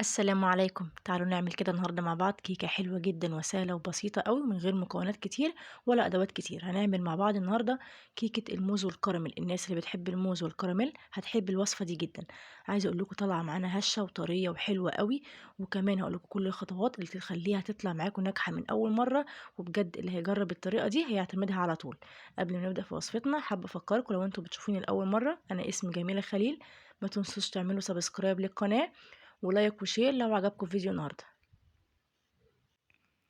السلام عليكم. تعالوا نعمل كده النهارده مع بعض كيكة حلوة جدا وسهلة وبسيطة قوي من غير مكونات كتير ولا أدوات كتير. هنعمل مع بعض النهارده كيكة الموز والكراميل. الناس اللي بتحب الموز والكراميل هتحب الوصفة دي جدا. عايزة أقول لكم طالعة معانا هشة وطرية وحلوة قوي، وكمان هقول لكم كل الخطوات اللي تخليها تطلع معاكم ناجحة من أول مرة، وبجد اللي هيجرب الطريقة دي هيعتمدها على طول. قبل ما نبدأ في وصفتنا حابة أفكركم لو انتوا بتشوفوني لأول مرة، أنا اسمي جميلة خليل، ما تنسوش تعملوا subscribe للقناة و like و share لو عجبكم فيديو النهارده.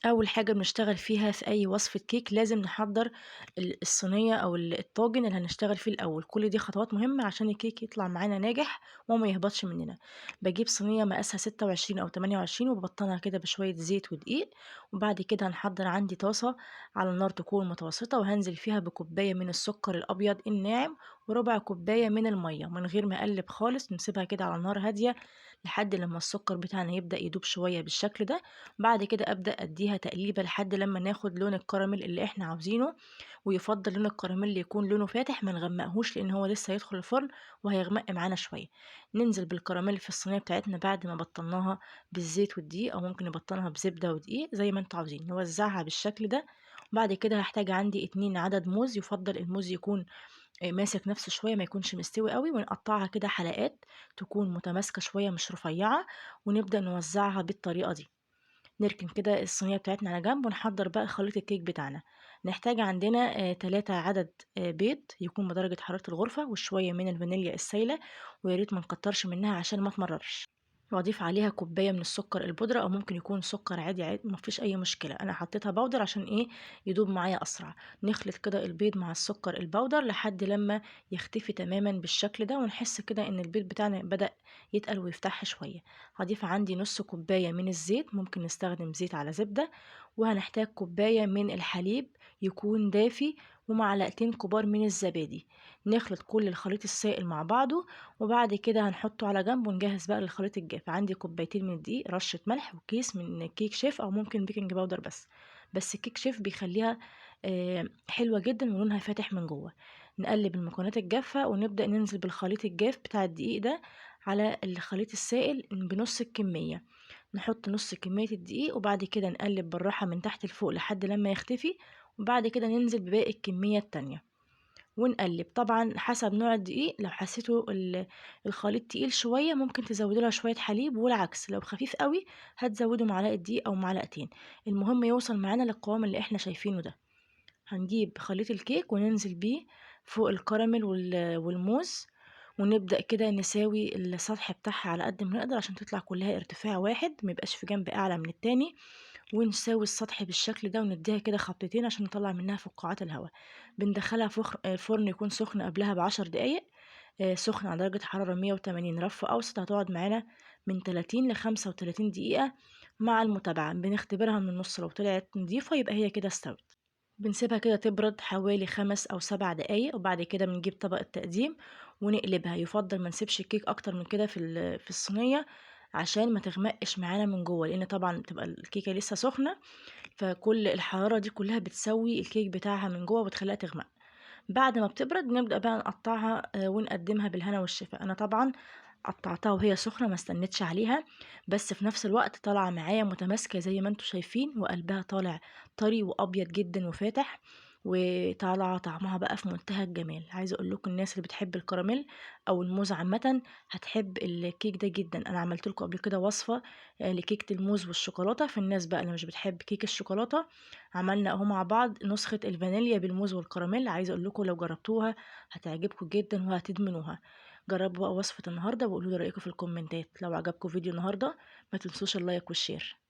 اول حاجة بنشتغل فيها في اي وصفه كيك لازم نحضر الصينية او الطاجن اللي هنشتغل فيه الاول. كل دي خطوات مهمة عشان الكيك يطلع معانا ناجح وما يهبطش مننا. بجيب صينية مقاسها 26 او 28 وببطنها كده بشوية زيت ودقيق، وبعد كده هنحضر عندي طاسه على النار تكون متوسطه، وهنزل فيها بكوبايه من السكر الابيض الناعم وربع كوباية من المية من غير ما اقلب خالص. نسيبها كده على نار هادية لحد لما السكر بتاعنا يبدا يدوب شوية بالشكل ده. بعد كده ابدا اديها تقليبه لحد لما ناخد لون الكراميل اللي احنا عاوزينه، ويفضل لون الكراميل يكون لونه فاتح، ما نغمقهوش لان هو لسه هيدخل الفرن وهيغمق معانا شوية. ننزل بالكراميل في الصينية بتاعتنا بعد ما بطلناها بالزيت والدقيق، او ممكن نبطنها بزبده ودقيق زي ما انتوا عاوزين. نوزعها بالشكل ده. وبعد كده هحتاج عندي 2 عدد موز، يفضل الموز يكون ماسك نفسه شوية ما يكونش مستوي قوي، ونقطعها كده حلقات تكون متماسكة شوية مش رفيعة، ونبدا نوزعها بالطريقة دي. نركن كده الصينية بتاعتنا على جنب ونحضر بقى خليط الكيك بتاعنا. نحتاج عندنا 3 عدد بيض يكون بدرجة حرارة الغرفة، وشوية من الفانيليا السايله، ويا ريت ما نكترش منها عشان ما تمررش. واضيف عليها كوباية من السكر البودره، او ممكن يكون سكر عادي عادي مفيش اي مشكلة. انا حطيتها powder عشان ايه؟ يدوب معايا اسرع. نخلط كده البيض مع السكر ال powder لحد لما يختفي تماما بالشكل ده، ونحس كده ان البيض بتاعنا بدا يتقل ويفتح شوية. هضيف عندي نص كوباية من الزيت، ممكن نستخدم زيت على زبدة، وهنحتاج كوباية من الحليب يكون دافي، ومعلقتين كبار من الزبادي. نخلط كل الخليط السائل مع بعضه، وبعد كده هنحطه على جنب ونجهز بقى للخليط الجاف. عندي كوبايتين من الدقيق، رشة ملح، وكيس من كيك شيف او ممكن baking powder، بس الكيك شيف بيخليها حلوة جدا ولونها فاتح من جوه. نقلب المكونات الجافة ونبدأ ننزل بالخليط الجاف بتاع الدقيق ده على الخليط السائل بنص الكمية. نحط نص كمية الدقيق، وبعد كده نقلب بالراحة من تحت لفوق لحد لما يختفي، وبعد كده ننزل بباقي الكمية التانية ونقلب. طبعا حسب نوع الدقيق، لو حسيتوا الخليط تقيل شوية ممكن تزودوا لها شوية حليب، والعكس لو خفيف قوي هتزودوا معلقة دقيق او معلقتين. المهم يوصل معانا للقوام اللي احنا شايفينه ده. هنجيب خليط الكيك وننزل بيه فوق الكراميل والموز، ونبدأ كده نساوي السطح بتاعها على قد ما نقدر عشان تطلع كلها ارتفاع واحد، ما يبقاش في جنب اعلى من التاني. ونساوي السطح بالشكل ده ونديها كده خبطتين عشان نطلع منها فقاعات الهواء. بندخلها فرن يكون سخن قبلها ب10 دقايق، سخن على درجة حرارة 180 رف أوسط. هتقعد معانا من 30 لخمسة وتلاتين دقيقة مع المتابعة. بنختبرها من النص، لو طلعت نضيفة يبقى هي كده استوت. بنسيبها كده تبرد حوالي 5 أو 7 دقايق، وبعد كده بنجيب طبق التقديم ونقلبها. يفضل ما نسيبش الكيك أكتر من كده في الصينية عشان ما تغمقش معانا من جوه، لأن طبعا بتبقى الكيكة لسه سخنة، فكل الحرارة دي كلها بتسوي الكيك بتاعها من جوه وبتخليها تغمق. بعد ما بتبرد بنبدأ بقى نقطعها، ونقدمها بالهنا والشفا. أنا طبعا قطعتها وهي سخنة ما استنيتش عليها، بس في نفس الوقت طالعة معايا متماسكة زي ما انتم شايفين، وقلبها طالع طري وأبيض جدا وفاتح، وطالعة طعمها بقى في منتهى الجمال. عايزة اقول لكم الناس اللي بتحب الكراميل او الموز عامة هتحب الكيك ده جدا. انا عملت لكم قبل كده وصفة، لكيكة الموز والشوكولاتة. في الناس بقى اللي مش بتحب كيك الشوكولاتة عملنا اهو مع بعض نسخة الفانيليا بالموز والكراميل. عايزة اقول لكم لو جربتوها هتعجبكم جدا وهتدمنوها. جربوا بقى وصفة النهاردة وقولوا لي رأيكم في الكومنتات. لو عجبكم فيديو النهاردة ما تنسوش ال like وال share.